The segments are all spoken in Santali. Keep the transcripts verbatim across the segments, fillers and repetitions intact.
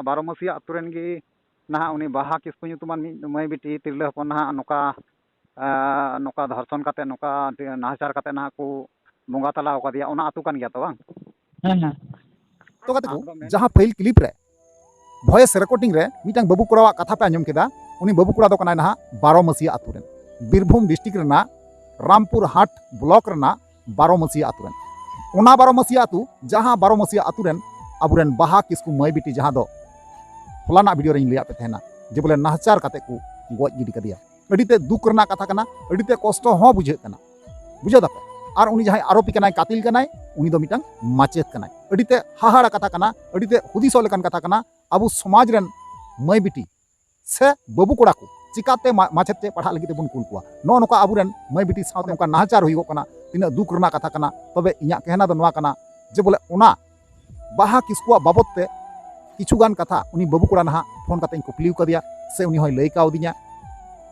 ᱵᱟᱨᱚᱢᱟᱹᱥᱤᱭᱟᱹ ᱟᱹᱛᱩ ᱨᱮᱱ ᱜᱮ ᱱᱟᱦᱟᱜ ᱩᱱᱤ ᱵᱟᱦᱟ ᱠᱤᱥᱠᱩ ᱧᱩᱛᱩᱢᱟᱱ ᱢᱤᱫ ᱢᱟᱹᱭ ᱵᱤᱴᱤ ᱛᱤᱨᱞᱟᱹ ᱦᱚᱯᱚᱱ ᱱᱟᱦᱟᱜ ᱱᱚᱝᱠᱟ, ᱮᱸ, ᱱᱚᱝᱠᱟ ᱫᱷᱚᱨᱥᱚᱱ ᱠᱟᱛᱮ, ᱱᱚᱝᱠᱟ ᱱᱟᱦᱟᱪᱟᱨ ᱠᱟᱛᱮ ᱱᱟᱦᱟᱜ ᱠᱚ ᱵᱚᱸᱜᱟ ᱛᱟᱞᱟ ᱟᱠᱟᱫᱮᱭᱟ, ᱚᱱᱟ ᱟᱹᱛᱩ ᱠᱟᱱ ᱜᱮᱭᱟ ᱛᱚ, ᱵᱟᱝ? ᱦᱮᱸ, ᱦᱮᱸ᱾ ᱛᱚ ᱜᱟᱛᱮ ᱠᱚ, ᱟᱫᱚ ᱢᱮᱱ- ᱡᱟᱦᱟᱸ ᱯᱟᱹᱦᱤᱞ clip ᱨᱮ voice recording ᱨᱮ ᱢᱤᱫᱴᱟᱝ ᱵᱟᱹᱵᱩ ᱠᱚᱲᱟᱣᱟᱜ ᱠᱟᱛᱷᱟ ᱯᱮ ᱟᱸᱡᱚᱢ ᱠᱮᱫᱟ, ᱩᱱᱤ ᱵᱟᱹᱵᱩ ᱠᱚᱲᱟ ᱫᱚ ᱠᱟᱱᱟᱭ ᱱᱟᱦᱟᱜ ᱵᱟᱨᱚᱢᱟᱹᱥᱤᱭᱟᱹ ᱟᱹᱛᱩ ᱨᱮᱱ, ᱵᱤᱨᱵᱷᱩᱢ district ᱨᱮᱱᱟᱜ ᱨᱟᱢᱯᱩᱨ ᱦᱟᱴ block ᱨᱮᱱᱟᱜ ᱵᱟᱨᱚᱢᱟᱹᱥᱤᱭᱟᱹ ᱟᱹᱛᱩ ᱨᱮᱱ᱾ ᱚᱱᱟ ᱵᱟᱨᱚᱢᱟᱹᱥᱤᱭᱟᱹ ᱟᱹᱛᱩ, ᱡᱟᱦᱟᱸ ᱵᱟᱨᱚᱢᱟᱹᱥᱤᱭᱟᱹ ᱟᱹᱛᱩ ᱨᱮᱱ ᱟᱵᱚᱨᱮᱱ ᱵᱟᱦᱟ ᱠᱤᱥᱠᱩ ᱢᱟᱹᱭ ᱵᱤᱴᱤ, ᱡᱟᱦᱟᱸ ᱫᱚ ᱦᱚᱞᱟᱱᱟᱜ video ᱨᱮᱧ ᱞᱟᱹᱭᱟᱫ ᱯᱮ ᱛᱟᱦᱮᱱᱟ ᱡᱮ ᱵᱚᱞᱮ ᱱᱟᱦᱟᱪᱟᱨ ᱠᱟᱛᱮ ᱠᱚ ᱜᱚᱡ ᱜᱤᱰᱤ ᱠᱟᱫᱮᱭᱟ᱾ ᱟᱹᱰᱤ ᱛᱮ ᱫᱩᱠ ᱨᱮᱱᱟᱜ ᱠᱟᱛᱷᱟ ᱠᱟᱱᱟ, ᱟᱹᱰᱤ ᱛᱮ ᱠᱚᱥᱴᱚ ᱦᱚᱸ ᱵᱩᱡᱷᱟᱹᱜ ᱠᱟᱱᱟ, ᱵᱩᱡᱷᱟᱹᱣ ᱫᱟᱯᱮ? ᱟᱨ ᱩᱱᱤ ᱡᱟᱦᱟᱸᱭ ᱟᱨᱳᱯᱤ ᱠᱟᱱᱟᱭ, ᱠᱟᱛᱤᱞ ᱠᱟᱱᱟᱭ, ᱩᱱᱤ ᱫᱚ ᱢᱤᱫᱴᱟᱝ ᱢᱟᱪᱮᱛ ᱠᱟᱱᱟᱭ᱾ ᱟᱹᱰᱤ ᱛᱮ ᱦᱟᱦᱟᱲᱟ ᱠᱟᱛᱷᱟ ᱠᱟᱱᱟ, ᱟᱹᱰᱤ ᱛᱮ ᱦᱩᱫᱤᱥᱚᱜ ᱞᱮᱠᱟᱱ ᱠᱟᱛᱷᱟ ᱠᱟᱱᱟ᱾ ᱟᱵᱚ ᱥᱚᱢᱟᱡᱽ ᱨᱮᱱ ᱢᱟᱹᱭ ᱵᱤᱴᱤ ᱥᱮ ᱵᱟᱹᱵᱩ ᱠᱚᱲᱟ ᱠᱚ ᱪᱤᱠᱟᱛᱮ ᱢᱟ-, ᱢᱟᱪᱮᱛ ᱛᱮ ᱯᱟᱲᱦᱟᱜ ᱞᱟᱹᱜᱤᱫ ᱛᱮᱵᱚᱱ ᱠᱩᱞ ᱠᱚᱣᱟ? ᱱᱚᱜᱼᱚ ᱱᱚᱝᱠᱟ ᱟᱵᱚᱨᱮᱱ ᱢᱟᱹᱭ ᱵᱤᱴᱤ ᱥᱟᱶᱛᱮ ᱱᱚᱝᱠᱟ ᱱᱟᱦᱟᱪᱟᱨ ᱦᱩᱭᱩᱜᱚᱜ ᱠᱟᱱᱟ, ᱛᱤᱱᱟᱹᱜ ᱫᱩᱠ ᱨᱮᱱᱟᱜ ᱠᱟᱛᱷᱟ ᱠᱟᱱᱟ᱾ ᱛᱚᱵᱮ ᱤᱧᱟᱹᱜ ᱠᱮᱦᱱᱟ ᱫᱚ ᱱᱚᱣᱟ ᱠᱟᱱᱟ ᱡᱮ ᱵᱚᱞᱮ ᱚᱱᱟ ᱵᱟᱦᱟ ᱠᱤᱥᱠᱩᱣᱟᱜ ᱵᱟᱵᱚᱛ ᱛᱮ ᱠᱤᱪᱷᱩ ᱜᱟᱱ ᱠᱟᱛᱷᱟ ᱩᱱᱤ ᱵᱟᱹᱵᱩ ᱠᱚᱲᱟ ᱱᱟᱦᱟᱜ ᱯᱷᱳᱱ ᱠᱟᱛᱮ ᱤᱧ ᱠᱩᱠᱞᱤ ᱟᱠᱟᱫᱮᱭᱟ, ᱥᱮ ᱩᱱᱤ ᱦᱚᱸᱭ ᱞᱟᱹᱭ ᱠᱟᱣᱫᱤᱧᱟ᱾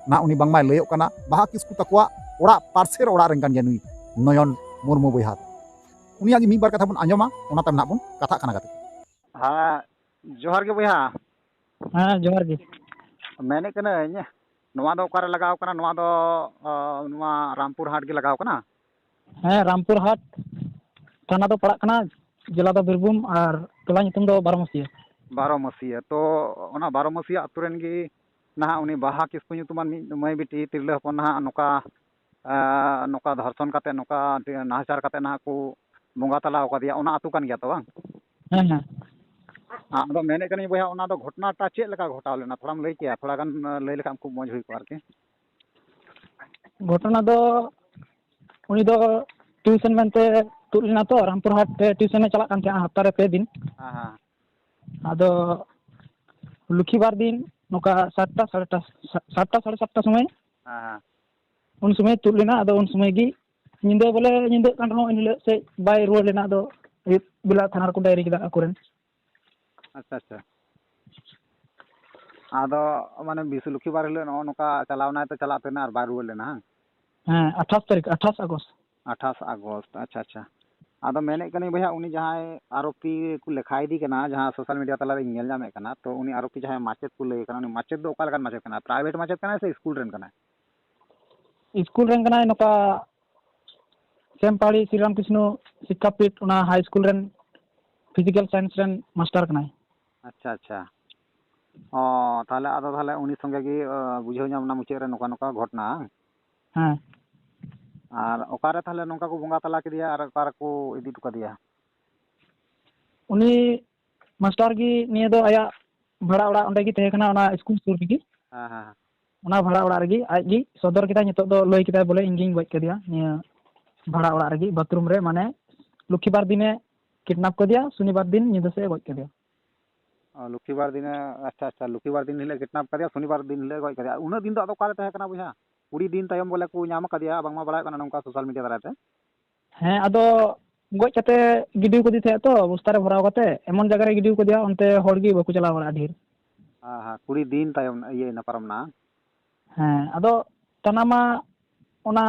ᱱᱟᱦᱟᱜ ᱩᱱᱤ ᱵᱟᱝᱢᱟᱭ ᱞᱟᱹᱭᱚᱜ ᱠᱟᱱᱟ, ᱵᱟᱦᱟ ᱠᱤᱥᱠᱩ ᱛᱟᱠᱚᱣᱟᱜ ᱚᱲᱟᱜ ᱯᱟᱨᱥᱮᱨ ᱚᱲᱟᱜ ᱨᱮᱱ ᱠᱟᱱ ᱜᱮᱭᱟ ᱱᱩᱭ ᱱᱚᱭᱚᱱ ᱢᱩᱨᱢᱩ ᱵᱚᱭᱦᱟ᱾ ᱩᱱᱤᱭᱟᱜ ᱜᱮ ᱢᱤᱫ ᱵᱟᱨ ᱠᱟᱛᱷᱟ ᱵᱚᱱ ᱟᱸᱡᱚᱢᱟ, ᱚᱱᱟ ᱛᱟᱭᱚᱢ ᱱᱟᱦᱟᱜ ᱵᱚᱱ ᱠᱟᱛᱷᱟᱜ ᱠᱟᱱᱟ ᱜᱟᱛᱮ᱾ ᱦᱮᱸ, ᱡᱚᱦᱟᱨ ᱜᱮ ᱵᱚᱭᱦᱟ᱾ ᱦᱮᱸ, ᱡᱚᱦᱟᱨ ᱜᱮ᱾ ᱢᱮᱱᱮᱫ ᱠᱟᱹᱱᱟᱹᱧ, ᱱᱚᱣᱟ ᱫᱚ ᱚᱠᱟᱨᱮ ᱞᱟᱜᱟᱣ ᱠᱟᱱᱟ? ᱱᱚᱣᱟ ᱫᱚ, ᱚ, ᱱᱚᱣᱟ ᱨᱟᱢᱯᱩᱨ ᱦᱟᱴ ᱜᱮ ᱞᱟᱜᱟᱣ ᱠᱟᱱᱟ? ᱦᱮᱸ, ᱨᱟᱢᱯᱩᱨ ᱦᱟᱴ ᱛᱷᱟᱱᱟ ᱫᱚ ᱯᱟᱲᱟᱜ ᱠᱟᱱᱟ, ᱡᱮᱞᱟ ᱫᱚ ᱵᱤᱨᱵᱷᱩᱢ ᱟᱨ ᱴᱚᱞᱟ ᱧᱩᱛᱩᱢ ᱫᱚ ᱵᱟᱨᱚᱢᱟᱹᱥᱤᱭᱟᱹ᱾ ᱵᱟᱨᱚᱢᱟᱹᱥᱤᱭᱟᱹ᱾ ᱛᱚ, ᱚᱱᱟ ᱵᱟᱨᱚᱢᱟᱹᱥᱤᱭᱟᱹ ᱟᱹᱛᱩ ᱨᱮᱱ ᱜᱮ ᱱᱟᱦᱟᱜ ᱩᱱᱤ ᱵᱟᱦᱟ ᱠᱤᱥᱠᱩ ᱧᱩᱛᱩᱢᱟᱱ ᱢᱤᱫ ᱢᱟᱹᱭ ᱵᱤᱴᱤ ᱛᱤᱨᱞᱟᱹ ᱦᱚᱯᱚᱱ ᱱᱟᱦᱟᱜ ᱱᱚᱝᱠᱟ, ᱮᱸ, ᱱᱚᱝᱠᱟ ᱫᱷᱚᱨᱥᱚᱱ ᱠᱟᱛᱮ, ᱱᱚᱝᱠᱟ ᱱᱟᱦᱟᱪᱟᱨ ᱠᱟᱛᱮ ᱱᱟᱦᱟᱜ ᱠᱚ ᱵᱚᱸᱜᱟ ᱛᱟᱞᱟ ᱟᱠᱟᱫᱮᱭᱟ, ᱚᱱᱟ ᱟᱹᱛᱩ ᱠᱟᱱ ᱜᱮᱭᱟ ᱛᱚ, ᱵᱟᱝ? ᱦᱮᱸ, ᱦᱮᱸ᱾ ᱟᱫᱚ ᱢᱮᱱᱮᱫ ᱠᱟᱹᱱᱟᱹᱧ ᱵᱚᱭᱦᱟ, ᱚᱱᱟ ᱫᱚ ᱜᱷᱚᱴᱚᱱᱟᱴᱟ ᱪᱮᱫ ᱞᱮᱠᱟ ᱜᱷᱚᱴᱟᱣ ᱞᱮᱱᱟ? ᱛᱷᱚᱲᱟᱢ ᱞᱟᱹᱭ ᱠᱮᱭᱟ, ᱛᱷᱚᱲᱟ ᱜᱟᱱ, ᱮᱸ, ᱞᱟᱹᱭ ᱞᱮᱠᱷᱟᱱ ᱠᱷᱩᱵ ᱢᱚᱡᱽ ᱦᱩᱭ ᱠᱚᱜᱼᱟ ᱟᱨᱠᱤ᱾ ᱜᱷᱚᱴᱚᱱᱟ ᱫᱚ ᱩᱱᱤ ᱫᱚ ᱴᱤᱭᱩᱥᱚᱱ ᱢᱮᱱᱛᱮ ᱛᱩᱫ ᱞᱮᱱᱟ ᱛᱚ, ᱨᱟᱢᱯᱩᱨ ᱦᱟᱴ ᱛᱮ ᱴᱤᱭᱩᱥᱚᱱᱮ ᱪᱟᱞᱟᱜ ᱠᱟᱱ ᱛᱟᱦᱮᱸᱜᱼᱟ ᱦᱟᱯᱛᱟ ᱨᱮ ᱯᱮ ᱫᱤᱱ᱾ ᱦᱮᱸ, ᱦᱮᱸ᱾ ᱟᱫᱚ ᱞᱚᱠᱠᱷᱤ ᱵᱟᱨ ᱫᱤᱱ ᱱᱚᱝᱠᱟ ᱥᱟᱛᱴᱟ, ᱥᱟᱲᱮ ᱟᱴᱴᱟ, ᱥᱟ-, ᱥᱟᱛᱴᱟ, ᱥᱟᱲᱮ ᱥᱟᱛᱴᱟ ᱥᱚᱢᱚᱭ ᱦᱮᱸ, ᱦᱮᱸ᱾ ᱩᱱ ᱥᱚᱢᱚᱭ ᱛᱩᱫ ᱞᱮᱱᱟ᱾ ᱟᱫᱚ ᱩᱱ ᱥᱚᱢᱚᱭ ᱜᱮ ᱧᱤᱫᱟᱹ ᱵᱚᱞᱮ ᱧᱤᱫᱟᱹᱜ ᱠᱟᱱ ᱨᱮᱦᱚᱸ ᱮᱱ ᱦᱤᱞᱳᱜ ᱥᱮᱫ ᱵᱟᱭ ᱨᱩᱣᱟᱹᱲ ᱞᱮᱱᱟ᱾ ᱟᱫᱚ ᱟᱹᱭᱩᱵ ᱵᱮᱞᱟ ᱛᱷᱟᱱᱟ ᱨᱮᱠᱚ ᱰᱟᱭᱨᱤ ᱠᱮᱫᱟ ᱟᱠᱚᱨᱮᱱ᱾ ᱟᱪᱪᱷᱟ, ᱟᱪᱪᱷᱟ᱾ ᱟᱫᱚ ᱢᱟᱱᱮ ᱵᱤᱥᱩ ᱞᱚᱠᱠᱷᱤ ᱵᱟᱨ ᱦᱤᱞᱳᱜ ᱱᱚᱜᱼᱚ ᱱᱚᱝᱠᱟ ᱪᱟᱞᱟᱣ ᱮᱱᱟᱭ ᱛᱚ, ᱪᱟᱞᱟᱜ ᱛᱟᱦᱮᱱᱟ ᱟᱨ ᱵᱟᱭ ᱨᱩᱣᱟᱹᱲ ᱞᱮᱱᱟ, ᱦᱟᱝ? ᱦᱮᱸ, ᱟᱴᱷᱟᱥ ᱛᱟᱹᱨᱤᱠᱷ, ᱟᱴᱷᱟᱥ ᱟᱜᱚᱥᱴ᱾ ᱟᱴᱷᱟᱥ ᱟᱜᱚᱥᱴ, ᱟᱪᱪᱷᱟ, ᱟᱪᱪᱷᱟ᱾ ᱟᱫᱚ ᱢᱮᱱᱮᱫ ᱠᱟᱹᱱᱟᱹᱧ ᱵᱚᱭᱦᱟ, ᱩᱱᱤ ᱡᱟᱦᱟᱸᱭ ᱟᱨᱚᱯᱤ ᱠᱚ ᱞᱮᱠᱷᱟ ᱤᱫᱤ ᱠᱟᱱᱟ, ᱡᱟᱦᱟᱸ social media ᱛᱟᱞᱟᱨᱤᱧ ᱧᱮᱞ ᱧᱟᱢᱮᱫ ᱠᱟᱱᱟ, ᱛᱚ ᱩᱱᱤ ᱟᱨᱚᱯᱤ ᱡᱟᱦᱟᱸᱭ ᱢᱟᱪᱮᱫ ᱠᱚ ᱞᱟᱹᱭ ᱠᱟᱱᱟ, ᱩᱱᱤ ᱢᱟᱪᱮᱫ ᱫᱚ ᱚᱠᱟ ᱞᱮᱠᱟᱱ ᱢᱟᱪᱮᱫ ᱠᱟᱱᱟᱭ? Private ᱢᱟᱪᱮᱫ ᱠᱟᱱᱟᱭ ᱥᱮ ᱥᱠᱩᱞ ᱨᱮᱱ ᱠᱟᱱᱟᱭ? ᱥᱠᱩᱞ ᱨᱮᱱ ᱠᱟᱱᱟᱭ, ᱱᱚᱝᱠᱟ ᱥᱮᱢᱯᱟᱲᱤ ᱥᱨᱤᱨᱟᱢ ᱠᱨᱤᱥᱱᱚ ᱥᱤᱠᱠᱷᱟᱯᱤᱴ, ᱚᱱᱟ high school ᱨᱮᱱ physical science ᱨᱮᱱ ᱢᱟᱥᱴᱟᱨ ᱠᱟᱱᱟᱭ᱾ ᱟᱪᱪᱷᱟ, ᱟᱪᱪᱷᱟ᱾ ᱚ, ᱛᱟᱦᱚᱞᱮ ᱟᱫᱚ ᱛᱟᱦᱚᱞᱮ ᱩᱱᱤ ᱥᱚᱸᱜᱮ ᱜᱮ, ᱚ, ᱵᱩᱡᱷᱟᱹᱣ ᱧᱟᱢ ᱮᱱᱟ ᱢᱩᱪᱟᱹᱫ ᱨᱮ ᱱᱚᱝᱠᱟ ᱱᱚᱝᱠᱟ ᱜᱷᱚᱴᱚᱱᱟ, ᱦᱮᱸ? ᱦᱮᱸ᱾ ᱟᱨ ᱚᱠᱟᱨᱮ ᱛᱟᱦᱚᱞᱮ ᱱᱚᱝᱠᱟ ᱠᱚ ᱵᱚᱸᱜᱟ ᱛᱟᱞᱟ ᱠᱮᱫᱮᱭᱟ ᱟᱨ ᱚᱠᱟ ᱨᱮᱠᱚ ᱤᱫᱤ ᱦᱚᱴᱚ ᱠᱟᱫᱮᱭᱟ? ᱩᱱᱤ ᱢᱟᱥᱴᱟᱨ ᱜᱮ ᱱᱤᱭᱟᱹ ᱫᱚ ᱟᱭᱟᱜ ᱵᱷᱟᱲᱟ ᱚᱲᱟᱜ ᱚᱸᱰᱮ ᱜᱮ ᱛᱟᱦᱮᱸ ᱠᱟᱱᱟ, ᱚᱱᱟ ᱥᱠᱩᱞ ᱥᱩᱨ ᱨᱮᱜᱮ᱾ ᱦᱮᱸ, ᱦᱮᱸ, ᱦᱮᱸ᱾ ᱚᱱᱟ ᱵᱷᱟᱲᱟ ᱚᱲᱟᱜ ᱨᱮᱜᱮ ᱟᱡ ᱜᱮ ᱥᱚᱫᱚᱨ ᱠᱮᱫᱟᱭ, ᱱᱤᱛᱚᱜ ᱫᱚ ᱞᱟᱹᱭ ᱠᱮᱫᱟᱭ ᱵᱚᱞᱮ, "ᱤᱧ ᱜᱤᱧ ᱜᱚᱡ ᱠᱟᱫᱮᱭᱟ ᱱᱤᱭᱟᱹ ᱵᱷᱟᱲᱟ ᱚᱲᱟᱜ ᱨᱮᱜᱮ, ᱵᱟᱛᱷᱨᱩᱢ ᱨᱮ", ᱢᱟᱱᱮ ᱞᱚᱠᱠᱷᱤᱵᱟᱨ ᱫᱤᱱᱮ ᱠᱤᱰᱱᱟᱯ ᱠᱟᱫᱮᱭᱟ, ᱥᱚᱱᱤᱵᱟᱨ ᱫᱤᱱ ᱧᱤᱫᱟᱹ ᱥᱮᱫ ᱮ ᱜᱚᱡ ᱠᱟᱫᱮᱭᱟ᱾ ᱚ, ᱞᱚᱠᱠᱷᱤᱵᱟᱨ ᱫᱤᱱᱮ, ᱟᱪᱪᱷᱟ, ᱟᱪᱪᱷᱟ, ᱞᱚᱠᱠᱷᱤᱵᱟᱨ ᱫᱤᱱ ᱦᱤᱞᱳᱜ ᱠᱤᱰᱱᱟᱯ ᱠᱟᱫᱮᱭᱟ, ᱥᱚᱱᱤᱵᱟᱨ ᱫᱤᱱ ᱦᱤᱞᱳᱜ ᱜᱚᱡ ᱠᱟᱫᱮᱭᱟ᱾ ᱩᱱᱟᱹᱜ ᱫᱤᱱ ᱫᱚ ᱟᱫᱚ ᱚᱠᱟᱨᱮ ᱛᱟᱦᱮᱸ ᱠᱟᱱᱟ ᱵᱚᱭᱦᱟ? ᱠᱩᱲᱤ ᱫᱤᱱ ᱛᱟᱭᱚᱢ ᱵᱚᱞᱮ ᱠᱚ ᱧᱟᱢ ᱠᱟᱫᱮᱭᱟ, ᱵᱟᱝᱢᱟ ᱵᱟᱲᱟᱭᱚᱜ ᱠᱟᱱᱟ ᱱᱚᱝᱠᱟ social media ᱫᱟᱨᱟᱭ ᱛᱮ᱾ ᱦᱮᱸ, ᱟᱫᱚ ᱜᱚᱡ ᱠᱟᱛᱮ ᱜᱤᱰᱤ ᱠᱟᱫᱮ ᱛᱟᱦᱮᱸᱫ ᱛᱚ, ᱵᱚᱥᱛᱟ ᱨᱮ ᱵᱷᱚᱨᱟᱣ ᱠᱟᱛᱮ, ᱮᱢᱚᱱ ᱡᱟᱭᱜᱟ ᱨᱮ ᱜᱤᱰᱤ ᱠᱟᱫᱮᱭᱟ, ᱚᱱᱛᱮ ᱦᱚᱲ ᱜᱮ ᱵᱟᱠᱚ ᱪᱟᱞᱟᱣ ᱵᱟᱲᱟᱜᱼᱟ ᱰᱷᱮᱨ᱾ ᱦᱮᱸ, ᱦᱮᱸ, ᱠᱩᱲᱤ ᱫᱤᱱ ᱛᱟᱭᱚᱢ ᱤᱭᱟᱹᱭᱮᱱᱟ, ᱯᱟᱨᱚᱢ ᱱᱟ᱾ ᱦᱮᱸ, ᱟᱫᱚ ᱛᱷᱟᱱᱟ ᱢᱟ ᱚᱱᱟ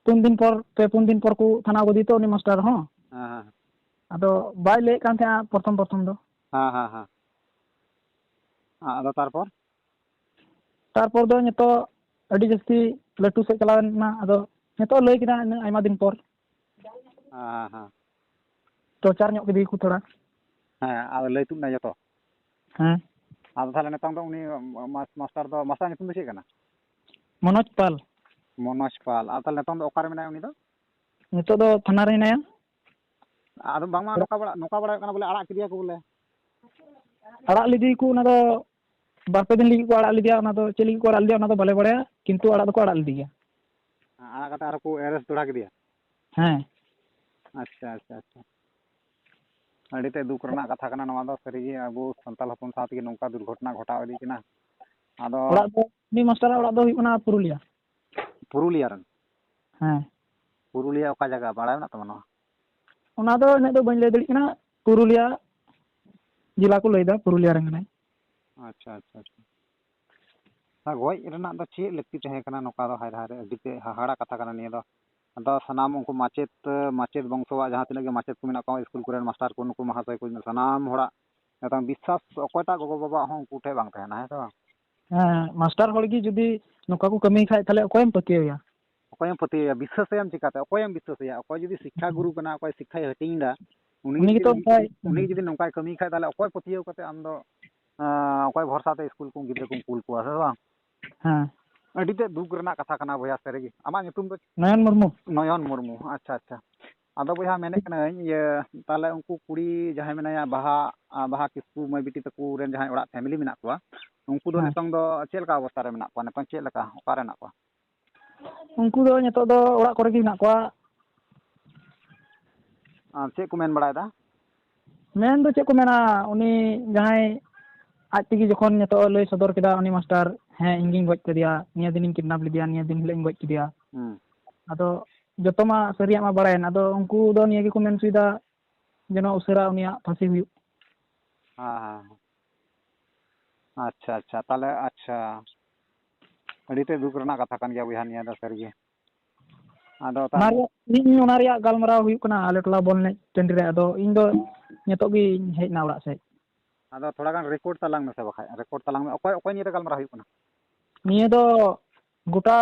ᱯᱩᱱ ᱫᱤᱱ ᱯᱚᱨ, ᱯᱮ ᱯᱩᱱ ᱫᱤᱱ ᱯᱚᱨ ᱠᱚ ᱛᱷᱟᱱᱟ ᱠᱟᱫᱮ ᱛᱚ, ᱩᱱᱤ ᱢᱟᱥᱴᱟᱨ ᱦᱚᱸ᱾ ᱦᱮᱸ, ᱦᱮᱸ᱾ ᱟᱫᱚ ᱵᱟᱭ ᱞᱟᱹᱭᱮᱫ ᱠᱟᱱ ᱛᱟᱦᱮᱸᱫᱼᱟ ᱯᱨᱚᱛᱷᱚᱢ ᱯᱨᱚᱛᱷᱚᱢ ᱫᱚ᱾ ᱦᱮᱸ, ᱦᱮᱸ, ᱦᱮᱸ᱾ ᱟᱫᱚ ᱛᱟᱨᱯᱚᱨ? ᱛᱟᱨᱯᱚᱨ ᱫᱚ ᱱᱤᱛᱚᱜ ᱟᱹᱰᱤ ᱡᱟᱹᱥᱛᱤ ᱞᱟᱹᱴᱩ ᱥᱮᱫ ᱪᱟᱞᱟᱣ ᱮᱱᱟ᱾ ᱟᱫᱚ ᱱᱤᱛᱚᱜ ᱞᱟᱹᱭ ᱠᱮᱫᱟ ᱤᱱᱟᱹᱜ ᱟᱭᱢᱟ ᱫᱤᱱ ᱯᱚᱨ᱾ ᱦᱮᱸ, ᱦᱮᱸ᱾ ᱴᱚᱨᱪᱟᱨ ᱧᱚᱜ ᱠᱮᱫᱮᱭᱟᱠᱚ ᱛᱷᱚᱲᱟ᱾ ᱦᱮᱸ, ᱟᱫᱚ ᱞᱟᱹᱭ ᱛᱩᱫ ᱮᱱᱟ ᱡᱚᱛᱚ? ᱦᱮᱸ᱾ ᱟᱫᱚ ᱛᱟᱦᱚᱞᱮ ᱱᱤᱛᱚᱝ ᱫᱚ ᱩᱱᱤ ᱢᱟᱥ-, ᱢᱟᱥᱴᱟᱨ ᱫᱚ, ᱢᱟᱥᱴᱟᱨ ᱧᱩᱛᱩᱢ ᱫᱚ ᱪᱮᱫ ᱠᱟᱱᱟ? ᱢᱚᱱᱳᱡᱽ ᱯᱟᱞ᱾ ᱢᱚᱱᱳᱡᱽ ᱯᱟᱞ᱾ ᱟᱨ ᱛᱟᱦᱚᱞᱮ ᱱᱤᱛᱚᱝ ᱫᱚ ᱚᱠᱟᱨᱮ ᱢᱮᱱᱟᱭᱟ ᱩᱱᱤ ᱫᱚ? ᱱᱤᱛᱚᱜ ᱫᱚ ᱛᱷᱟᱱᱟ ᱨᱮ ᱦᱮᱱᱟᱭᱟ᱾ ᱟᱫᱚ ᱵᱟᱝᱢᱟ ᱱᱚᱝᱠᱟ ᱵᱟᱲᱟ-, ᱱᱚᱝᱠᱟ ᱵᱟᱲᱟᱭᱚᱜ ᱠᱟᱱᱟ ᱵᱚᱞᱮ ᱟᱲᱟᱜ ᱠᱮᱫᱮᱭᱟ ᱠᱚ ᱵᱚᱞᱮ᱾ ᱟᱲᱟᱜ ᱞᱮᱫᱮᱭᱟᱠᱚ, ᱚᱱᱟ ᱫᱚ ᱵᱟᱨ ᱯᱮ ᱫᱤᱱ ᱞᱟᱹᱜᱤᱫ ᱠᱚ ᱟᱲᱟᱜ ᱞᱮᱫᱮᱭᱟ, ᱚᱱᱟ ᱫᱚ ᱪᱮᱫ ᱞᱟᱹᱜᱤᱫ ᱠᱚ ᱟᱲᱟᱜ ᱞᱮᱫᱮᱭᱟ ᱚᱱᱟ ᱫᱚ ᱵᱟᱞᱮ ᱵᱟᱲᱟᱭᱟ, ᱠᱤᱱᱛᱩ ᱟᱲᱟᱜ ᱫᱚᱠᱚ ᱟᱲᱟᱜ ᱞᱮᱫᱮ ᱜᱮᱭᱟ᱾ ᱟᱲᱟᱜ ᱠᱟᱛᱮ ᱟᱨᱦᱚᱸ ᱠᱚ arrest ᱫᱚᱦᱲᱟ ᱠᱮᱫᱮᱭᱟ? ᱦᱮᱸ᱾ ᱟᱪᱪᱷᱟ, ᱟᱪᱪᱷᱟ, ᱟᱪᱪᱷᱟ᱾ ᱟᱹᱰᱤ ᱛᱮᱫ ᱫᱩᱠ ᱨᱮᱱᱟᱜ ᱠᱟᱛᱷᱟ ᱠᱟᱱᱟ ᱱᱚᱣᱟ ᱫᱚ, ᱥᱟᱹᱨᱤᱜᱮ ᱟᱵᱚ ᱥᱟᱱᱛᱟᱲ ᱦᱚᱯᱚᱱ ᱥᱟᱶ ᱛᱮᱜᱮ ᱱᱚᱝᱠᱟ ᱫᱩᱨᱜᱷᱚᱴᱚᱱᱟ ᱜᱷᱚᱴᱟᱣ ᱤᱫᱤᱜ ᱠᱟᱱᱟ᱾ ᱟᱫᱚ ᱚᱲᱟᱜ ᱫᱚ, ᱩᱱᱤ ᱢᱟᱥᱴᱟᱨᱟᱜ ᱚᱲᱟᱜ ᱫᱚ ᱦᱩᱭᱩᱜ ᱠᱟᱱᱟ ᱯᱩᱨᱩᱞᱤᱭᱟ᱾ ᱯᱩᱨᱩᱞᱤᱭᱟ ᱨᱮᱱ? ᱦᱮᱸ᱾ ᱯᱩᱨᱩᱞᱤᱭᱟ ᱚᱠᱟ ᱡᱟᱭᱜᱟ ᱵᱟᱲᱟᱭ ᱢᱮᱱᱟᱜ ᱛᱟᱢᱟ ᱱᱚᱣᱟ? ᱚᱱᱟ ᱫᱚ ᱤᱱᱟᱹᱜ ᱫᱚ ᱵᱟᱹᱧ ᱞᱟᱹᱭ ᱫᱟᱲᱮᱭᱟᱜ ᱠᱟᱱᱟ, ᱯᱩᱨᱩᱞᱤᱭᱟ ᱡᱮᱞᱟ ᱠᱚ ᱞᱟᱹᱭᱫᱟ, ᱯᱩᱨᱩᱞᱤᱭᱟ ᱨᱮᱱ ᱠᱟᱱᱟᱭ᱾ ᱟᱪᱪᱷᱟ, ᱟᱪᱪᱷᱟ, ᱟᱪᱪᱷᱟ᱾ ᱚᱱᱟ ᱜᱚᱡ ᱨᱮᱱᱟᱜ ᱫᱚ ᱪᱮᱫ ᱞᱟᱹᱠᱛᱤ ᱛᱟᱦᱮᱸ ᱠᱟᱱᱟ? ᱱᱚᱝᱠᱟ ᱫᱚ ᱦᱟᱭ ᱦᱟᱭ ᱨᱮ, ᱟᱹᱰᱤ ᱛᱮᱫ ᱦᱟᱦᱟᱲᱟ ᱠᱟᱛᱷᱟ ᱠᱟᱱᱟ ᱱᱤᱭᱟᱹ ᱫᱚ᱾ ᱟᱫᱚ ᱥᱟᱱᱟᱢ ᱩᱱᱠᱩ ᱢᱟᱪᱮᱫ, ᱢᱟᱪᱮᱫ ᱵᱚᱝᱥᱚᱣᱟᱜ ᱡᱟᱦᱟᱸ ᱛᱤᱱᱟᱹᱜ ᱜᱮ ᱢᱟᱪᱮᱫ ᱠᱚ ᱢᱮᱱᱟᱜ ᱠᱚᱣᱟ, ᱥᱠᱩᱞ ᱠᱚᱨᱮᱱ ᱢᱟᱥᱴᱟᱨ ᱠᱚ, ᱱᱩᱠᱩ ᱢᱟᱦᱟᱥᱚᱭ ᱠᱚ, ᱥᱟᱱᱟᱢ ᱦᱚᱲᱟᱜ ᱢᱤᱫᱴᱟᱝ ᱵᱤᱥᱥᱟᱥ ᱚᱠᱚᱭᱴᱟᱜ ᱜᱚᱜᱚ ᱵᱟᱵᱟᱣᱟᱜ ᱦᱚᱸ ᱩᱱᱠᱩ ᱴᱷᱮᱱ ᱵᱟᱝ ᱛᱟᱦᱮᱱᱟ, ᱦᱮᱸ ᱥᱮ ᱵᱟᱝ? ᱦᱮᱸ, ᱢᱟᱥᱴᱟᱨ ᱦᱚᱲ ᱜᱮ ᱡᱩᱫᱤ ᱱᱚᱝᱠᱟ ᱠᱚ ᱠᱟᱹᱢᱤᱭ ᱠᱷᱟᱡ, ᱛᱟᱦᱞᱮ ᱚᱠᱚᱭᱮᱢ ᱯᱟᱹᱛᱭᱟᱹᱣᱮᱭᱟ? ᱚᱠᱚᱭᱮᱢ ᱯᱟᱹᱛᱭᱟᱹᱣᱮᱭᱟ? ᱵᱤᱥᱥᱟᱹᱥᱮᱭᱟᱢ ᱪᱤᱠᱟᱹᱛᱮ? ᱚᱠᱚᱭᱮᱢ ᱵᱤᱥᱥᱟᱹᱥᱮᱭᱟ? ᱚᱠᱚᱭ ᱡᱩᱫᱤ ᱥᱤᱠᱠᱷᱟ ᱜᱩᱨᱩ ᱠᱟᱱᱟ, ᱚᱠᱚᱭ ᱥᱤᱠᱠᱷᱟᱭ ᱦᱟᱹᱴᱤᱧ ᱮᱫᱟ, ᱩᱱᱤ ᱩᱱᱤ ᱡᱩᱫᱤ, ᱜᱮᱛᱚ ᱚᱱᱠᱟᱭ ᱩᱱᱤ ᱡᱩᱫᱤ ᱱᱚᱝᱠᱟᱭ ᱠᱟᱹᱢᱤᱭ ᱠᱷᱟᱡ, ᱛᱟᱦᱞᱮ ᱚᱠᱚᱭ ᱯᱟᱹᱛᱭᱟᱹᱣ ᱠᱟᱛᱮ ᱟᱢ ᱫᱚ, ᱟᱸ, ᱚᱠᱚᱭ ᱵᱷᱚᱨᱥᱟ ᱛᱮ ᱥᱠᱩᱞ ᱠᱚ ᱜᱤᱫᱽᱨᱟᱹ ᱠᱚᱢ ᱠᱩᱞ ᱠᱚᱣᱟ, ᱦᱮᱸ ᱥᱮ ᱵᱟᱝ? ᱦᱮᱸ᱾ ᱟᱹᱰᱤ ᱛᱮᱫ ᱫᱩᱠ ᱨᱮᱱᱟᱜ ᱠᱟᱛᱷᱟ ᱠᱟᱱᱟ ᱵᱚᱭᱦᱟ, ᱥᱟᱹᱨᱤᱜᱮ᱾ ᱟᱢᱟᱜ ᱧᱩᱛᱩᱢ ᱫᱚ? ᱱᱚᱭᱚᱱ ᱢᱩᱨᱢᱩ᱾ ᱱᱚᱭᱚᱱ ᱢᱩᱨᱢᱩ, ᱟᱪᱪᱷᱟ, ᱟᱪᱪᱷᱟ᱾ ᱟᱫᱚ ᱵᱚᱭᱦᱟ ᱢᱮᱱᱮᱫ ᱠᱟᱹᱱᱟᱹᱧ, ᱤᱭᱟᱹ, ᱛᱟᱦᱞᱮ ᱩᱱᱠᱩ ᱠᱩᱲᱤ ᱡᱟᱦᱟᱸᱭ ᱢᱮᱱᱟᱭᱟ, ᱵᱟᱦᱟ, ᱟ, ᱵᱟᱦᱟ ᱠᱤᱥᱠᱩ ᱢᱟᱹᱭ ᱵᱤᱴᱤ ᱛᱟᱠᱚ ᱨᱮᱱ ᱡᱟᱦᱟᱸᱭ ᱚᱲᱟᱜ ᱯᱷᱮᱢᱤᱞᱤ ᱢᱮᱱᱟᱜ ᱠᱚᱣᱟ, ᱩᱱᱠᱩ ᱫᱚ ᱦᱮᱸ᱾ ᱱᱤᱛᱚᱝ ᱫᱚ ᱪᱮᱫ ᱞᱮᱠᱟ ᱚᱵᱚᱥᱛᱟ ᱨᱮ ᱢᱮᱱᱟᱜ ᱠᱚᱣᱟ? ᱱᱤᱛᱚᱝ ᱪᱮᱫ ᱞᱮᱠᱟ, ᱚᱠᱟ ᱨᱮ ᱢᱮᱱᱟᱜ ᱠᱚᱣᱟ? ᱩᱱᱠᱩ ᱫᱚ ᱱᱤᱛᱚᱜ ᱫᱚ ᱚᱲᱟᱜ ᱠᱚᱨᱮ ᱜᱮ ᱢᱮᱱᱟᱜ ᱠᱚᱣᱟ᱾ ᱟᱨ ᱪᱮᱫ ᱠᱚ ᱢᱮᱱ ᱵᱟᱲᱟᱭᱮᱫᱟ? ᱢᱮᱱ ᱫᱚ ᱪᱮᱫ ᱠᱚ ᱢᱮᱱᱟ, ᱩᱱᱤ ᱡᱟᱦᱟᱸᱭ ᱟᱡ ᱛᱮᱜᱮ ᱡᱚᱠᱷᱚᱱ ᱱᱤᱛᱚᱜ ᱮ ᱞᱟᱹᱭ ᱥᱚᱫᱚᱨ ᱠᱮᱫᱟ, ᱩᱱᱤ ᱢᱟᱥᱴᱟᱨ, "ᱦᱮᱸ, ᱤᱧ ᱜᱤᱧ ᱜᱚᱡ ᱠᱮᱫᱮᱭᱟ, ᱱᱤᱭᱟᱹ ᱫᱤᱱᱤᱧ ᱠᱤᱰᱱᱟᱯ ᱞᱮᱫᱮᱭᱟ, ᱱᱤᱭᱟᱹ ᱫᱤᱱ ᱦᱤᱞᱳᱜ ᱤᱧ ᱜᱚᱡ ᱠᱮᱫᱮᱭᱟ᱾" ᱦᱩᱸ᱾ ᱟᱫᱚ ᱡᱚᱛᱚ ᱢᱟ ᱥᱟᱹᱨᱤᱭᱟᱜ ᱢᱟ ᱵᱟᱲᱟᱭᱮᱱ, ᱟᱫᱚ ᱩᱱᱠᱩ ᱫᱚ ᱱᱤᱭᱟᱹ ᱜᱮᱠᱚ ᱢᱮᱱ ᱦᱚᱪᱚᱭᱮᱫᱟ, ᱡᱮᱱᱚ ᱩᱥᱟᱹᱨᱟ ᱩᱱᱤᱭᱟᱜ ᱯᱷᱟᱹᱥᱤ ᱦᱩᱭᱩᱜ᱾ ᱦᱮᱸ, ᱦᱮᱸ, ᱦᱮᱸ᱾ ᱟᱪᱪᱷᱟ, ᱟᱪᱪᱷᱟ, ᱛᱟᱦᱞᱮ, ᱟᱪᱪᱷᱟ, ᱟᱹᱰᱤ ᱛᱮᱫ ᱫᱩᱠ ᱨᱮᱱᱟᱜ ᱠᱟᱛᱷᱟ ᱠᱟᱱ ᱜᱮᱭᱟ ᱵᱚᱭᱦᱟ, ᱱᱤᱭᱟᱹ ᱫᱚ ᱥᱟᱹᱨᱤᱜᱮ᱾ ᱟᱫᱚ ᱚᱱᱟ ᱛᱟᱦᱞᱮ ᱨᱮᱭᱟᱜ, ᱤᱧ ᱚᱱᱟ ᱨᱮᱭᱟᱜ ᱜᱟᱞᱢᱟᱨᱟᱣ ᱦᱩᱭᱩᱜ ᱠᱟᱱᱟ ᱟᱞᱮ ᱴᱚᱞᱟ ᱵᱚᱞ ᱮᱱᱮᱡ ᱴᱟᱺᱰᱤ ᱨᱮ, ᱟᱫᱚ ᱤᱧ ᱫᱚ ᱱᱤᱛᱚᱜ ᱜᱤᱧ ᱦᱮᱡ ᱮᱱᱟ ᱚᱲᱟᱜ ᱥᱮᱫ᱾ ᱟᱫᱚ ᱛᱷᱚᱲᱟ ᱜᱟᱱ ᱨᱮᱠᱚᱨᱰ ᱛᱟᱞᱟᱝ ᱢᱮᱥᱮ, ᱵᱟᱠᱷᱟᱡ ᱨᱮᱠᱚᱨᱰ ᱛᱟᱞᱟᱝ ᱢᱮ᱾ ᱚᱠᱚᱭ, ᱚᱠᱚᱭ ᱱᱤᱭᱟᱹ ᱨᱮ ᱜᱟᱞᱢᱟᱨᱟᱣ ᱦᱩᱭᱩᱜ ᱠᱟᱱᱟ? ᱱᱤᱭᱟᱹ ᱫᱚ ᱜᱚᱴᱟ,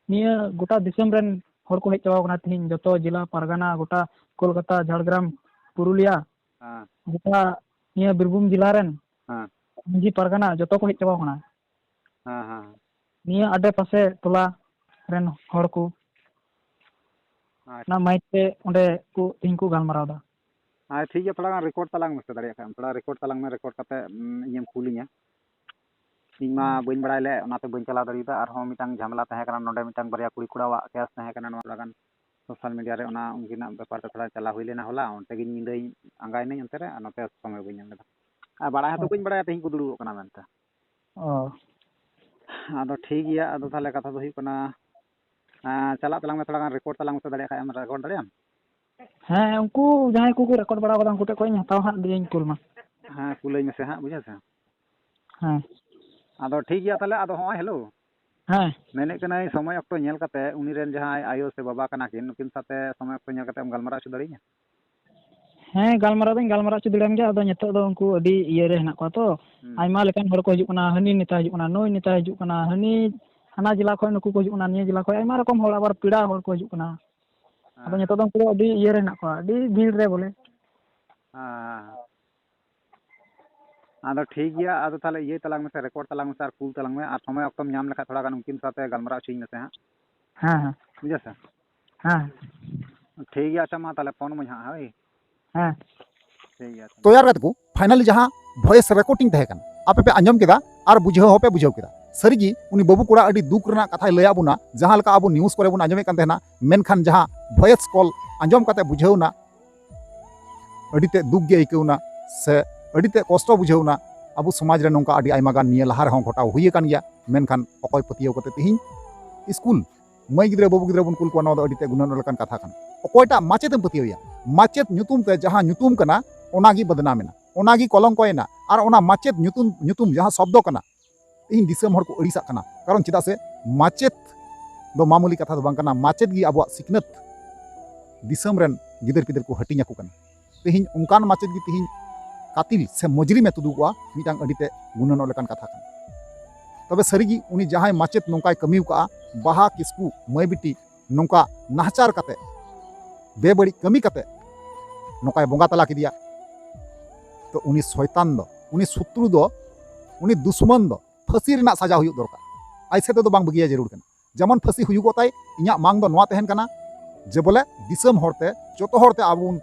ᱱᱤᱭᱟᱹ ᱜᱚᱴᱟ ᱫᱤᱥᱚᱢ ᱨᱮᱱ ᱦᱚᱲ ᱠᱚ ᱦᱮᱡ ᱪᱟᱵᱟᱣ ᱠᱟᱱᱟ ᱛᱤᱦᱤᱧ, ᱡᱚᱛᱚ ᱡᱮᱞᱟ ᱯᱟᱨᱜᱟᱱᱟ, ᱜᱚᱴᱟ ᱠᱳᱞᱠᱟᱛᱟ, ᱡᱷᱟᱲᱜᱨᱟᱢ, ᱯᱩᱨᱩᱞᱤᱭᱟ, ᱦᱮᱸ᱾ ᱜᱚᱴᱟ ᱱᱤᱭᱟᱹ ᱵᱤᱨᱵᱷᱩᱢ ᱡᱮᱞᱟ ᱨᱮᱱ ᱦᱮᱸ᱾ ᱢᱟᱹᱡᱷᱤ ᱯᱟᱨᱜᱟᱱᱟ ᱡᱚᱛᱚ ᱠᱚ ᱦᱮᱡ ᱪᱟᱵᱟᱣ ᱠᱟᱱᱟ᱾ ᱦᱮᱸ, ᱦᱮᱸ᱾ ᱱᱤᱭᱟᱹ ᱟᱰᱮ ᱯᱟᱥᱮ ᱴᱚᱞᱟ ᱨᱮᱱ ᱦᱚᱲ ᱠᱚ ᱟᱪᱪᱷᱟ᱾ ᱚᱱᱟ ᱢᱟᱭᱤᱠ ᱛᱮ ᱚᱸᱰᱮ ᱠᱚ, ᱛᱤᱦᱤᱧ ᱠᱚ ᱜᱟᱞᱢᱟᱨᱟᱣ ᱮᱫᱟ᱾ ᱦᱮᱸ, ᱴᱷᱤᱠ ᱜᱮᱭᱟ, ᱛᱷᱚᱲᱟ ᱜᱟᱱ ᱨᱮᱠᱚᱨᱰ ᱛᱟᱞᱟᱝ ᱢᱮᱥᱮ, ᱫᱟᱲᱮᱭᱟᱜ ᱠᱷᱟᱱ ᱛᱷᱚᱲᱟ ᱨᱮᱠᱚᱨᱰ ᱛᱟᱞᱟᱝ ᱢᱮ, ᱨᱮᱠᱚᱨᱰ ᱠᱟᱛᱮ, ᱩᱸ, ᱤᱧᱮᱢ ᱠᱩᱞᱤᱧᱟ᱾ ᱤᱧ ᱢᱟ ᱦᱩᱸ᱾ ᱵᱟᱹᱧ ᱵᱟᱲᱟᱭ ᱞᱮᱫ, ᱚᱱᱟᱛᱮ ᱵᱟᱹᱧ ᱪᱟᱞᱟᱣ ᱫᱟᱲᱮᱭᱟᱫᱟ᱾ ᱟᱨᱦᱚᱸ ᱢᱤᱫᱴᱟᱝ ᱡᱷᱟᱢᱮᱞᱟ ᱛᱟᱦᱮᱸ ᱠᱟᱱᱟ, ᱱᱚᱰᱮ ᱢᱤᱫᱴᱟᱝ ᱵᱟᱨᱭᱟ ᱠᱩᱲᱤ ᱠᱚᱲᱟᱣᱟᱜ ᱠᱮᱥ ᱛᱟᱦᱮᱸ ᱠᱟᱱᱟ, ᱱᱚᱣᱟ ᱛᱷᱚᱲᱟ ᱜᱟᱱ ᱥᱳᱥᱟᱞ ᱢᱤᱰᱤᱭᱟ ᱨᱮ, ᱚᱱᱟ ᱩᱱᱠᱤᱱᱟᱜ ᱵᱮᱯᱟᱨ ᱛᱮ ᱛᱷᱚᱲᱟ ᱪᱟᱞᱟᱣ ᱦᱩᱭ ᱞᱮᱱᱟ ᱦᱚᱞᱟ, ᱚᱱᱛᱮ ᱜᱤᱧ ᱧᱤᱫᱟᱹᱧ ᱟᱸᱜᱟᱭᱱᱟᱹᱧ ᱚᱱᱛᱮ ᱨᱮ, ᱟᱨ ᱱᱚᱛᱮ ᱥᱚᱢᱚᱭ ᱵᱟᱹᱧ ᱧᱟᱢ ᱞᱮᱫᱟ᱾ ᱟᱨ ᱵᱟᱲᱟᱭ ᱦᱚᱸᱛᱚ ᱚ᱾ ᱵᱟᱹᱧ ᱵᱟᱲᱟᱭᱟ ᱛᱮᱦᱮᱧ ᱠᱚ ᱫᱩᱲᱩᱵᱚᱜ ᱠᱟᱱᱟ ᱢᱮᱱᱛᱮ᱾ ᱚ᱾ ᱟᱫᱚ ᱴᱷᱤᱠ ᱜᱮᱭᱟ, ᱟᱫᱚ ᱛᱟᱦᱚᱞᱮ ᱠᱟᱛᱷᱟ ᱫᱚ ᱦᱩᱭᱩᱜ ᱠᱟᱱᱟ, ᱮᱸ, ᱪᱟᱞᱟᱜ ᱛᱟᱞᱟᱝ ᱢᱮ, ᱛᱷᱚᱲᱟ ᱜᱟᱱ ᱨᱮᱠᱚᱨᱰ ᱛᱟᱞᱟᱝ ᱢᱮᱥᱮ, ᱫᱟᱲᱮᱭᱟᱜ ᱠᱷᱟᱡ ᱮᱢ ᱨᱮᱠᱚᱨᱰ ᱫᱟᱲᱮᱭᱟᱜ ᱟᱢ? ᱦᱮᱸ, ᱩᱱᱠᱩ ᱡᱟᱦᱟᱸᱭ ᱠᱚᱠᱚ ᱨᱮᱠᱚᱨᱰ ᱵᱟᱲᱟ ᱠᱟᱫᱟ, ᱩᱱᱠᱩ ᱴᱷᱮᱡ ᱠᱷᱚᱡ ᱤᱧ ᱦᱟᱛᱟᱣᱟ ᱦᱟᱸᱜ, ᱫᱤᱭᱮᱧ ᱠᱩᱞ ᱟᱢᱟ᱾ ᱦᱮᱸ, ᱠᱩᱞᱟᱹᱧ ᱢᱮᱥᱮ ᱦᱟᱸᱜ, ᱵᱩᱡᱷᱟᱹᱣ ᱥᱮ᱾ ᱦᱮᱸ᱾ ᱟᱫᱚ ᱴᱷᱤᱠ ᱜᱮᱭᱟ ᱛᱟᱦᱚᱞᱮ, ᱟᱫᱚ ᱦᱚᱸᱜᱼᱚᱭ, ᱦᱮᱞᱳ᱾ ᱦᱮᱸ᱾ ᱢᱮᱱᱮᱫ ᱠᱟᱹᱱᱟᱹᱧ, ᱥᱚᱢᱚᱭ ᱚᱠᱛᱚ ᱧᱮᱞ ᱠᱟᱛᱮ ᱩᱱᱤ ᱨᱮᱱ ᱡᱟᱦᱟᱸᱭ ᱟᱭᱳ ᱥᱮ ᱵᱟᱵᱟ ᱠᱟᱱᱟ ᱠᱤᱱ, ᱱᱩᱠᱤᱱ ᱥᱟᱶᱛᱮ ᱥᱚᱢᱚᱭ ᱚᱠᱛᱚ ᱧᱮᱞ ᱠᱟᱛᱮ ᱮᱢ ᱜᱟᱞᱢᱟᱨᱟᱣ ᱦᱚᱪᱚ ᱫᱟᱲᱮᱭᱟᱹᱧᱟ? ᱦᱮᱸ, ᱜᱟᱞᱢᱟᱨᱟᱣ ᱫᱚᱧ ᱜᱟᱞᱢᱟᱨᱟᱣ ᱦᱚᱪᱚ ᱫᱟᱲᱮᱭᱟᱢ ᱜᱮᱭᱟ᱾ ᱟᱫᱚ ᱱᱤᱛᱚᱜ ᱫᱚ ᱩᱱᱠᱩ ᱟᱹᱰᱤ ᱤᱭᱟᱹ ᱨᱮ ᱦᱮᱱᱟᱜ ᱠᱚᱣᱟ ᱛᱚ᱾ ᱦᱩᱸ᱾ ᱟᱭᱢᱟ ᱞᱮᱠᱟᱱ ᱦᱚᱲ ᱠᱚ ᱦᱤᱡᱩᱜ ᱠᱟᱱᱟ, ᱦᱟᱹᱱᱤ ᱱᱮᱛᱟ ᱦᱤᱡᱩᱜ ᱠᱟᱱᱟ, ᱱᱩᱭ ᱱᱮᱛᱟ ᱦᱤᱡᱩᱜ ᱠᱟᱱᱟ, ᱦᱟᱹᱱᱤ ᱦᱟᱱᱟ ᱡᱮᱞᱟ ᱠᱷᱚᱱ ᱱᱩᱠᱩ ᱠᱚ ᱦᱤᱡᱩᱜ ᱠᱟᱱᱟ, ᱱᱤᱭᱟᱹ ᱡᱮᱞᱟ ᱠᱷᱚᱱ ᱟᱭᱢᱟ ᱨᱚᱠᱚᱢ ᱦᱚᱲ, ᱟᱵᱟᱨ ᱯᱮᱲᱟ ᱦᱚᱲ ᱠᱚ ᱦᱤᱡᱩᱜ ᱠᱟᱱᱟ᱾ ᱟᱫᱚ ᱦᱮᱸ᱾ ᱱᱤᱛᱚᱜ ᱫᱚ ᱩᱱᱠᱩ ᱫᱚ ᱟᱹᱰᱤ ᱤᱭᱟᱹ ᱨᱮ ᱦᱮᱱᱟᱜ ᱠᱚᱣᱟ, ᱟᱹᱰᱤ ᱵᱷᱤᱲ ᱨᱮ ᱵᱚᱞᱮ᱾ ᱦᱮᱸ, ᱦᱮᱸ᱾ ᱟᱫᱚ ᱴᱷᱤᱠ ᱜᱮᱭᱟ, ᱟᱫᱚ ᱛᱟᱦᱚᱞᱮ ᱤᱭᱟᱹᱭ ᱛᱟᱞᱟᱝ ᱢᱮᱥᱮ, ᱨᱮᱠᱚᱨᱰ ᱛᱟᱞᱟᱝ ᱢᱮᱥᱮ ᱟᱨ ᱠᱩᱞ ᱛᱟᱞᱟᱝ ᱢᱮ, ᱟᱨ ᱥᱚᱢᱚᱭ ᱚᱠᱛᱚᱢ ᱧᱟᱢ ᱞᱮᱠᱷᱟᱡ ᱛᱷᱚᱲᱟ ᱜᱟᱱ ᱩᱱᱠᱤᱱ ᱥᱟᱶᱛᱮ ᱜᱟᱞᱢᱟᱨᱟᱣ ᱦᱚᱪᱚᱧ ᱢᱮᱥᱮ ᱦᱟᱸᱜ᱾ ᱦᱮᱸ, ᱦᱮᱸ᱾ ᱵᱩᱡᱷᱟᱹᱣ ᱥᱮ? ᱦᱮᱸ᱾ ᱴᱷᱤᱠ ᱜᱮᱭᱟ, ᱟᱪᱪᱷᱟ, ᱢᱟ ᱛᱟᱦᱚᱞᱮ ᱯᱷᱳᱱ ᱟᱹᱢᱟᱹᱧ ᱦᱟᱸᱜ, ᱦᱳᱭ᱾ ᱦᱮᱸ᱾ ᱴᱷᱤᱠ ᱜᱮᱭᱟ, ᱟᱪᱪᱷᱟ᱾ ᱛᱚᱭᱟᱨ ᱠᱟᱛᱮ ᱠᱚ ᱯᱷᱟᱭᱱᱟᱞᱤ ᱡᱟᱦᱟᱸ ᱵᱷᱚᱭᱮᱥ ᱨᱮᱠᱚᱨᱰᱤᱝ ᱛᱟᱦᱮᱸ ᱠᱟᱱᱟ, ᱟᱯᱮ ᱯᱮ ᱟᱸᱡᱚᱢ ᱠᱮᱫᱟ ᱟᱨ ᱵᱩᱡᱷᱟᱹᱣ ᱦᱚᱸᱯᱮ ᱵᱩᱡᱷᱟᱹᱣ ᱠᱮᱫᱟ᱾ ᱥᱟᱹᱨᱤᱜᱮ ᱩᱱᱤ ᱵᱟᱹᱵᱩ ᱠᱚᱲᱟ ᱟᱹᱰᱤ ᱫᱩᱠ ᱨᱮᱱᱟᱜ ᱠᱟᱛᱷᱟᱭ ᱞᱟᱹᱭᱟᱫ ᱵᱚᱱᱟ, ᱡᱟᱦᱟᱸ ᱞᱮᱠᱟ ᱟᱵᱚ ᱱᱤᱭᱩᱡᱽ ᱠᱚᱨᱮ ᱵᱚᱱ ᱟᱸᱡᱚᱢᱮᱫ ᱠᱟᱱ ᱛᱟᱦᱮᱱᱟ, ᱢᱮᱱᱠᱷᱟᱱ ᱡᱟᱦᱟᱸ ᱵᱷᱚᱭᱮᱥ ᱠᱚᱞ ᱟᱸᱡᱚᱢ ᱠᱟᱛᱮ ᱵᱩᱡᱷᱟᱹᱣ ᱮᱱᱟ, ᱟᱹᱰᱤ ᱛᱮᱫ ᱫᱩᱠ ᱜᱮ ᱟᱹᱭᱠᱟᱹᱣ ᱮᱱᱟ ᱥᱮ ᱟᱹᱰᱤ ᱛᱮᱫ ᱠᱚᱥᱴᱚ ᱵᱩᱡᱷᱟᱹᱣ ᱮᱱᱟ᱾ ᱟᱵᱚ ᱥᱚᱢᱟᱡᱽ ᱨᱮ ᱱᱚᱝᱠᱟ ᱟᱹᱰᱤ ᱟᱭᱢᱟ ᱜᱟᱱ ᱱᱤᱭᱟᱹ ᱞᱟᱦᱟ ᱨᱮᱦᱚᱸ ᱜᱷᱚᱴᱟᱣ ᱦᱩᱭ ᱟᱠᱟᱱ ᱜᱮᱭᱟ, ᱢᱮᱱᱠᱷᱟᱱ ᱚᱠᱚᱭ ᱯᱟᱹᱛᱭᱟᱹᱣ ᱠᱟᱛᱮ ᱛᱤᱦᱤᱧ ᱥᱠᱩᱞ ᱢᱟᱹᱭ ᱜᱤᱫᱽᱨᱟᱹ, ᱵᱟᱹᱵᱩ ᱜᱤᱫᱽᱨᱟᱹ ᱵᱚᱱ ᱠᱩᱞ ᱠᱚᱣᱟ, ᱱᱚᱣᱟ ᱫᱚ ᱟᱹᱰᱤ ᱛᱮᱫ ᱜᱩᱱᱟᱹᱱᱚᱜ ᱞᱮᱠᱟᱱ ᱠᱟᱛᱷᱟ ᱠᱟᱱᱟ᱾ ᱚᱠᱚᱭᱴᱟᱜ ᱢᱟᱪᱮᱫ ᱮᱢ ᱯᱟᱹᱛᱭᱟᱹᱣ ᱮᱭᱟ, ᱢᱟᱪᱮᱫ ᱧᱩᱛᱩᱢ ᱛᱮ ᱡᱟᱦᱟᱸ ᱧᱩᱛᱩᱢ ᱠᱟᱱᱟ, ᱚᱱᱟᱜᱮ ᱵᱚᱫᱱᱟᱢ ᱮᱱᱟ, ᱚᱱᱟᱜᱮ ᱠᱚᱞᱚᱝᱠᱚᱭᱮᱱᱟ᱾ ᱟᱨ ᱚᱱᱟ ᱢᱟᱪᱮᱫ ᱧᱩᱛᱩᱢ, ᱧᱩᱛᱩᱢ ᱡᱟᱦᱟᱸ ᱥᱚᱵᱫᱚ ᱠᱟᱱᱟ, ᱛᱮᱦᱮᱧ ᱫᱤᱥᱚᱢ ᱦᱚᱲ ᱠᱚ ᱟᱹᱲᱤᱥᱟᱜ ᱠᱟᱱᱟ᱾ ᱠᱟᱨᱚᱱ ᱪᱮᱫᱟᱜ ᱥᱮ ᱢᱟᱪᱮᱫ ᱫᱚ ᱢᱟᱢᱩᱞᱤ ᱠᱟᱛᱷᱟ ᱫᱚ ᱵᱟᱝ ᱠᱟᱱᱟ᱾ ᱢᱟᱪᱮᱫ ᱜᱮ ᱟᱵᱚᱣᱟᱜ ᱥᱤᱠᱷᱱᱟᱹᱛ ᱫᱤᱥᱚᱢ ᱨᱮᱱ ᱜᱤᱫᱟᱹᱨ ᱯᱤᱫᱟᱹᱨ ᱠᱚ ᱦᱟᱹᱴᱤᱧ ᱟᱠᱚ ᱠᱟᱱᱟ᱾ ᱛᱮᱦᱮᱧ ᱚᱱᱠᱟᱱ ᱢᱟᱪᱮᱫ ᱜᱮ ᱛᱮᱦᱮᱧ ᱠᱟᱛᱤᱞ ᱥᱮ ᱢᱩᱡᱽᱨᱤᱢᱮ ᱛᱩᱫᱩᱜᱚᱜᱼᱟ, ᱢᱤᱫᱴᱟᱝ ᱟᱹᱰᱤ ᱛᱮ ᱜᱩᱱᱟᱹᱱᱚᱜ ᱞᱮᱠᱟᱱ ᱠᱟᱛᱷᱟ ᱠᱟᱱᱟ᱾ ᱛᱚᱵᱮ ᱥᱟᱹᱨᱤᱜᱮ ᱩᱱᱤ ᱡᱟᱦᱟᱸᱭ ᱢᱟᱪᱮᱫ ᱱᱚᱝᱠᱟᱭ ᱠᱟᱹᱢᱤ ᱟᱠᱟᱫᱼᱟ, ᱵᱟᱦᱟ ᱠᱤᱥᱠᱩ ᱢᱟᱹᱭ ᱵᱤᱴᱤ ᱱᱚᱝᱠᱟ ᱱᱟᱦᱟᱪᱟᱨ ᱠᱟᱛᱮ, ᱵᱮᱵᱟᱹᱲᱤᱡ ᱠᱟᱹᱢᱤ ᱠᱟᱛᱮ ᱱᱚᱝᱠᱟᱭ ᱵᱚᱸᱜᱟ ᱛᱟᱞᱟ ᱠᱮᱫᱮᱭᱟ, ᱛᱚ ᱩᱱᱤ ᱥᱚᱭᱛᱟᱱ ᱫᱚ, ᱩᱱᱤ ᱥᱚᱛᱨᱩ ᱫᱚ, ᱩᱱᱤ ᱫᱩᱥᱢᱚᱱ ᱫᱚ ᱯᱷᱟᱹᱥᱤ ᱨᱮᱱᱟᱜ ᱥᱟᱡᱟ ᱦᱩᱭᱩᱜ ᱫᱚᱨᱠᱟᱨ᱾ ᱟᱭᱥᱮ ᱛᱮᱫᱚ ᱵᱟᱝ ᱵᱟᱹᱜᱤᱭᱟ ᱡᱟᱹᱨᱩᱲ ᱠᱟᱱᱟ᱾ ᱡᱮᱢᱚᱱ ᱯᱷᱟᱹᱥᱤ ᱦᱩᱭᱩᱜᱚᱜ ᱛᱟᱭ, ᱤᱧᱟᱹᱜ ᱢᱟᱝ ᱫᱚ ᱱᱚᱣᱟ ᱛᱟᱦᱮᱱ ᱠᱟᱱᱟ ᱡᱮ ᱵᱚᱞᱮ ᱫᱤᱥᱚᱢ ᱦᱚᱲᱛᱮ, ᱡᱚᱛᱚ ᱦᱚᱲᱛᱮ ᱟᱵᱚ ᱵᱚᱱ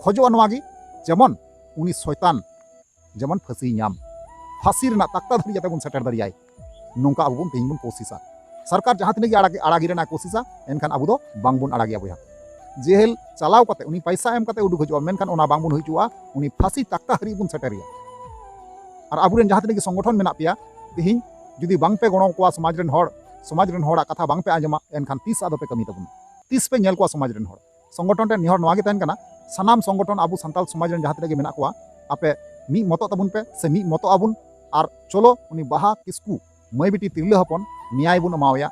ᱠᱷᱚᱡᱚᱜᱼᱟ ᱱᱚᱣᱟ ᱜᱮ, ᱡᱮᱢᱚᱱ ᱩᱱᱤ ᱥᱚᱭᱛᱟᱱ ᱡᱮᱢᱚᱱ ᱯᱷᱟᱹᱥᱤᱭ ᱧᱟᱢ, ᱯᱷᱟᱹᱥᱤ ᱨᱮᱱᱟᱜ ᱛᱟᱠᱛᱟ ᱫᱷᱟᱹᱨᱤᱡ ᱡᱟᱛᱮ ᱵᱚᱱ ᱥᱮᱴᱮᱨ ᱫᱟᱲᱮᱭᱟᱭ, ᱱᱚᱝᱠᱟ ᱟᱵᱚ ᱵᱚᱱ ᱛᱮᱦᱮᱧ ᱵᱚᱱ ᱠᱳᱥᱤᱥᱟ᱾ ᱥᱚᱨᱠᱟᱨ ᱡᱟᱦᱟᱸ ᱛᱤᱱᱟᱹᱜ ᱜᱮ ᱟᱲᱟᱜ, ᱟᱲᱟᱜ ᱨᱮᱱᱟᱜ ᱠᱳᱥᱤᱥᱟ, ᱮᱱᱠᱷᱟᱱ ᱟᱵᱚ ᱫᱚ ᱵᱟᱝ ᱵᱚᱱ ᱟᱲᱟᱜᱮᱭᱟ ᱵᱚᱭᱦᱟ᱾ ᱡᱮᱦᱮᱞ ᱪᱟᱞᱟᱣ ᱠᱟᱛᱮ ᱩᱱᱤ ᱯᱟᱭᱥᱟ ᱮᱢ ᱠᱟᱛᱮ ᱩᱰᱩᱠ ᱦᱤᱡᱩᱜᱼᱟ, ᱢᱮᱱᱠᱷᱟᱱ ᱚᱱᱟ ᱵᱟᱝ ᱵᱚᱱ ᱦᱩᱭ ᱦᱚᱪᱚᱣᱟᱜᱼᱟ, ᱩᱱᱤ ᱯᱷᱟᱹᱥᱤ ᱛᱟᱠᱛᱟ ᱦᱟᱹᱨᱤᱡ ᱵᱚᱱ ᱥᱮᱴᱮᱨᱮᱭᱟ᱾ ᱟᱨ ᱟᱵᱚᱨᱮᱱ ᱡᱟᱦᱟᱸ ᱛᱤᱱᱟᱹᱜ ᱜᱮ ᱥᱚᱝᱜᱚᱴᱷᱚᱱ ᱢᱮᱱᱟᱜ ᱯᱮᱭᱟ, ᱛᱮᱦᱮᱧ ᱡᱩᱫᱤ ᱵᱟᱝ ᱯᱮ ᱜᱚᱲᱚ ᱠᱚᱣᱟ ᱥᱚᱢᱟᱡᱽ ᱨᱮᱱ ᱦᱚᱲ, ᱥᱚᱢᱟᱡᱽ ᱨᱮᱱ ᱦᱚᱲᱟᱜ ᱠᱟᱛᱷᱟ ᱵᱟᱝ ᱯᱮ ᱟᱸᱡᱚᱢᱟ, ᱮᱱᱠᱷᱟᱱ ᱛᱤᱥ ᱟᱫᱚ ᱯᱮ ᱠᱟᱹᱢᱤ ᱛᱟᱵᱚᱱᱟ? ᱛᱤᱥ ᱯᱮ ᱧᱮᱞ ᱠᱚᱣᱟ ᱥᱚᱢᱟᱡᱽ ᱨᱮᱱ ᱦᱚᱲ? ᱥᱚᱝᱜᱚᱴᱷᱚᱱ ᱨᱮ ᱱᱮᱦᱚᱨ ᱱᱚᱣᱟ ᱜᱮ ᱛᱟᱦᱮᱱ ᱠᱟᱱᱟ, ᱥᱟᱱᱟᱢ ᱥᱚᱝᱜᱚᱴᱷᱚᱱ ᱟᱵᱚ ᱥᱟᱱᱛᱟᱲ ᱥᱚᱢᱟᱡᱽ ᱨᱮᱱ ᱡᱟᱦᱟᱸ ᱛᱤᱱᱟᱹᱜ ᱜᱮ ᱢᱮᱱᱟᱜ ᱠᱚᱣᱟ, ᱟᱯᱮ ᱢᱤᱫ ᱢᱚᱛᱚᱜ ᱛᱟᱵᱚᱱ ᱯᱮ ᱥᱮ ᱢᱤᱫ ᱢᱚᱛᱚᱜ ᱟᱵᱚᱱ, ᱟᱨ ᱪᱚᱞᱚ ᱩᱱᱤ ᱵᱟᱦᱟ ᱠᱤᱥᱠᱩ ᱢᱟᱹᱭ ᱵᱤᱴᱤ ᱛᱤᱨᱞᱟᱹ ᱦᱚᱯᱚᱱ ᱱᱮᱭᱟᱭ ᱵᱚᱱ ᱮᱢᱟᱣᱟᱭᱟ,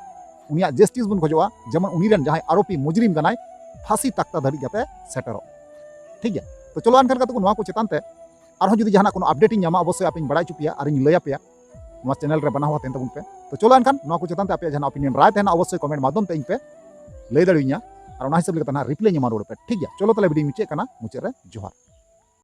ᱩᱱᱤᱭᱟᱜ ᱡᱟᱥᱴᱤᱥ ᱵᱚᱱ ᱠᱷᱚᱡᱚᱜᱼᱟ, ᱡᱮᱢᱚᱱ ᱩᱱᱤ ᱨᱮᱱ ᱡᱟᱦᱟᱸᱭ ᱟᱨᱳᱯᱤ ᱢᱩᱡᱽᱨᱤᱢ ᱠᱟᱱᱟᱭ ᱯᱷᱟᱸᱥᱤ ᱛᱟᱠᱛᱟ ᱫᱷᱟᱹᱵᱤᱡ ᱡᱟᱛᱮ ᱥᱮᱴᱮᱨᱚᱜ᱾ ᱴᱷᱤᱠ ᱜᱮᱭᱟ, ᱛᱚ ᱪᱚᱞᱚ ᱮᱱᱠᱷᱟᱱ ᱜᱟᱛᱮ ᱠᱚ, ᱱᱚᱣᱟ ᱠᱚ ᱪᱮᱛᱟᱱ ᱛᱮ ᱟᱨᱦᱚᱸ ᱡᱩᱫᱤ ᱡᱟᱦᱟᱱᱟᱜ ᱠᱳᱱᱳ ᱟᱯᱰᱮᱴ ᱤᱧ ᱧᱟᱢᱟ, ᱚᱵᱚᱥᱥᱳᱭ ᱟᱯᱮᱧ ᱵᱟᱲᱟᱭ ᱦᱚᱪᱚ ᱯᱮᱭᱟ ᱟᱨᱤᱧ ᱞᱟᱹᱭ ᱟᱯᱮᱭᱟ᱾ ᱱᱚᱣᱟ ᱪᱮᱱᱮᱞ ᱨᱮ ᱵᱮᱱᱟᱣ ᱛᱟᱦᱮᱱ ᱛᱟᱵᱚᱱ ᱯᱮ᱾ ᱛᱚ ᱪᱚᱞᱚ ᱮᱱᱠᱷᱟᱱ, ᱱᱚᱣᱟ ᱠᱚ ᱪᱮᱛᱟᱱ ᱛᱮ ᱟᱯᱮᱭᱟᱜ ᱡᱟᱦᱟᱱᱟᱜ ᱚᱯᱤᱱᱤᱭᱚᱱ, ᱨᱟᱭ ᱛᱟᱦᱮᱱᱟ, ᱚᱵᱚᱥᱥᱳᱭ ᱠᱚᱢᱮᱱᱴ ᱢᱟᱫᱽᱫᱷᱚᱢ ᱛᱮ ᱤᱧ ᱯᱮ ᱞᱟᱹᱭ ᱫᱟᱲᱮᱭᱟᱹᱧᱟ, ᱟᱨ ᱚᱱᱟ ᱦᱤᱥᱟᱹᱵ ᱞᱮᱠᱟᱛᱮ ᱱᱟᱦᱟᱜ ᱨᱤᱯᱞᱟᱭ ᱧᱟᱢᱟ ᱨᱩᱣᱟᱹᱲ ᱯᱮ᱾ ᱴᱷᱤᱠ ᱜᱮᱭᱟ, ᱪᱚᱞᱚ ᱛᱟᱦᱞᱮ ᱵᱷᱤᱰᱤᱭᱳᱧ ᱢᱩᱪᱟᱹᱫ ᱠᱟᱱᱟ, ᱢᱩᱪᱟᱹᱫ ᱨᱮ ᱡᱚᱦᱟᱨ᱾